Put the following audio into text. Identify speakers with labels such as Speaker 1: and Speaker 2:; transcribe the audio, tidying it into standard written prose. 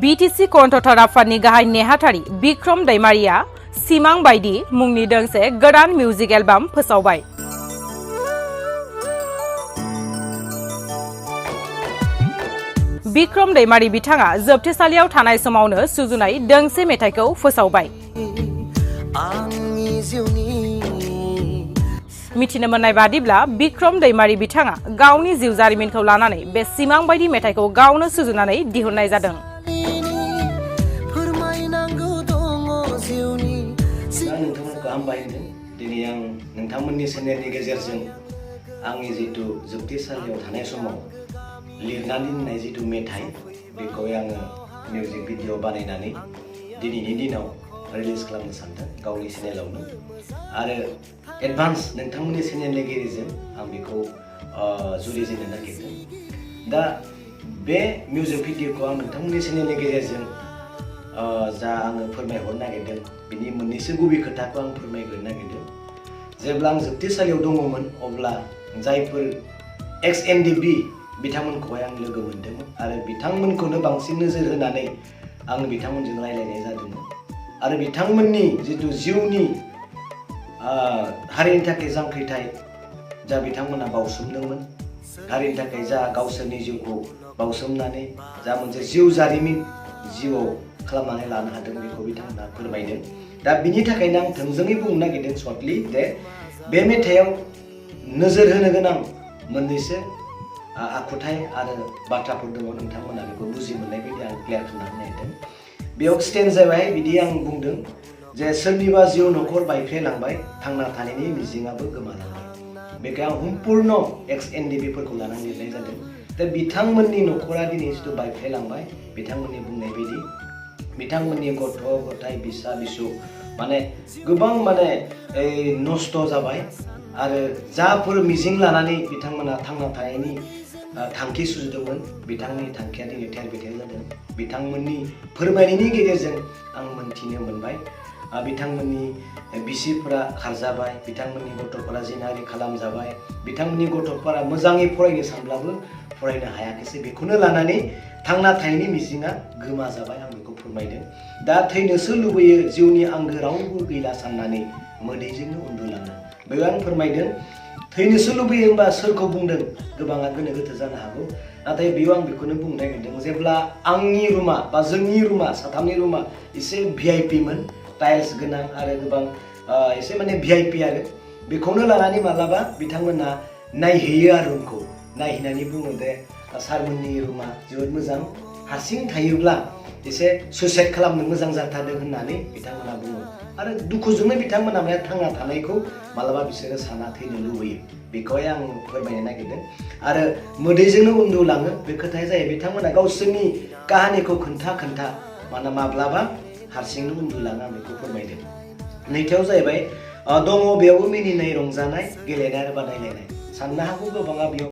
Speaker 1: BTC contractor आफादनि गाहाय नेहाथारि बिक्रम दैमारिया सिमां बायदि मुंनि दोंसे गोदान मिउजिक एलबाम फोसावबाय। बिक्रम दैमारि बिथाङा जोबथेसालियाव थानाय समावनो सुजुनाय दोंसे मेथाइखौ फोसावबाय। मिथिनो मोननाय बादिब्ला बिक्रम दैमारि बिथाङा गावनि जिउ जारिमिनखौ लानानै बे सिमां बायदि मेथाइखौ गावनो सुजुनानै दिहुननाय जादों।
Speaker 2: नोंथांमोनखौ हामबाय होनदों। दिनै आं नोंथांमोननि चेनेलनि गेजेरजों आंनि जितु जोबथेसालियाव थानाय समाव लिरनानै दोननाय जितु मेथाइ बेखौ आङो मिउजिक भिडिअ बानायनानै दिनैनि दिनाव रिलिज खालामनो सानदों गावनि चेनेलावनो आरो एडभान्स नोंथांमोननि चेनेलनि गेजेरजों आं बेखौ जुरिजेननो नागिरदों। दा बे मिउजिक भिडिअखौ आं नोंथांमोननि चेनेलनि गेजेरजों जा आङो फोरमायहरनो नागिरदों बिनि मोननैसो गुबै खोथाखौ आं फोरमायग्रोनो नागिरदों। जेब्ला आं जोबथेसालियाव दङमोन अब्ला जायफोर XNDB बिथांमोनखौहाय आं लोगो मोन्दोंमोन आरो बिथांमोनखौनो बांसिन नोजोर होनानै आं बिथांमोनजों रायज्लायनाय जादोंमोन आरो बिथांमोननि जितु जिउनि हारिनि थाखाय जांख्रिथाय जा बिथांमोना बावसोमदोंमोन, हारिनि थाखाय जा गावसोरनि जिउखौ बावसोमनानै जा मोनसे जिउ जारिमिन जिउआव खालामनानै लानो हादों बेखौ बिथांमोना फोरमायदों। दा बिनि थाखायनो आं थोंजोङै बुंनो नागिरदों सर्टलि जे बे मेथाइआव नोजोर होनो गोनां मोननैसो आखुथाय आरो बाथ्राफोर दङ, नोंथांमोना बेखौ बुजि मोननाय बायदि आं क्लियार खालामनो नागिरदों। बेयाव स्टेन्ड जाबाय बिदि आं बुंदों जे सोरनिबा जिउ न'खर बायफ्लेलांबाय, थांना थानायनि मिजिंआबो गोमालांबाय। बेखौ आं सम्पुर्ण XNDBफोरखौ लानानै लिरनाय जादों। दा बिथांमोननि न'खरा दिनै जिथु बायफ्लेलांबाय, बिथांमोननि बुंनाय बायदि बिथांमोननि गथ' गथाय बिसा बिसौ माने गोबां नस्थ' जाबाय आरो जाफोर मिजिं लानानै बिथांमोना थांना थानायनि थांखि सुजुदोंमोन बिथांनि थांखिया दिनै थेर बेथेर जादों। बिथांमोननि फोरमायनायनि गेजेरजों आं मोनथिनो मोनबाय बिथांमोननि बिसिफोरा खारजाबाय, बिथांमोननि गथ'फोरा जिनाहारि खालामजाबाय, बिथांमोननि गथ'फोरा मोजाङै फरायनो सानब्लाबो फरायनो हायाखैसै। बेखौनो लानानै थांना थानायनि मिजिंआ गोमाजाबाय, आं बेखौ फोरमायदों। दा थैनोसो लुबैयो जिउनि आंगो रावबो गैला साननानै मोदैजोंनो उन्दुलाङो। बेयाव आं फोरमायदों थैनोसो लुबैयो होनबा सोरखौ बुंदों, गोबाङा गोनो गोथो जानो हागौ। नाथाय बेयाव आं बेखौनो बुंनो नागिरदों जेब्ला आंनि रुमा बा जोंनि रुमा साथामनि रुमा एसे VIP मोन, टाइल्स गोनां आरो गोबां एसे VIP आरो बेखौनो लानानै मालाबा बिथांमोना नायहैयो आरो रुमखौ नायहैनानै बुङो दे सारमोननि रुमा जोबोद मोजां, हारसिं थायोब्ला एसे सुइसाइड खालामनो मोजां जाथारदों होननानै बिथांमोना बुङो आरो दुखुजोंनो बिथांमोना थांना थानायखौ मालाबा बिसोरो साना थैनो लुबैयो। बेखौहाय आं फोरमायनो नागिरदों आरो मोदैजोंनो उन्दुलाङो बे खोथाया जायो बिथांमोना गावसोरनि काहानिखौ खोन्था माब्लाबा हारसिंनो उन्दुलाङो, आं बेखौ फोरमायदों। नैथियाव जाहैबाय दङ बेयावबो मिनिनाय रंजानाय गेलेनाय आरो बादायलायनाय। साननो हागौ गोबाङा बेयाव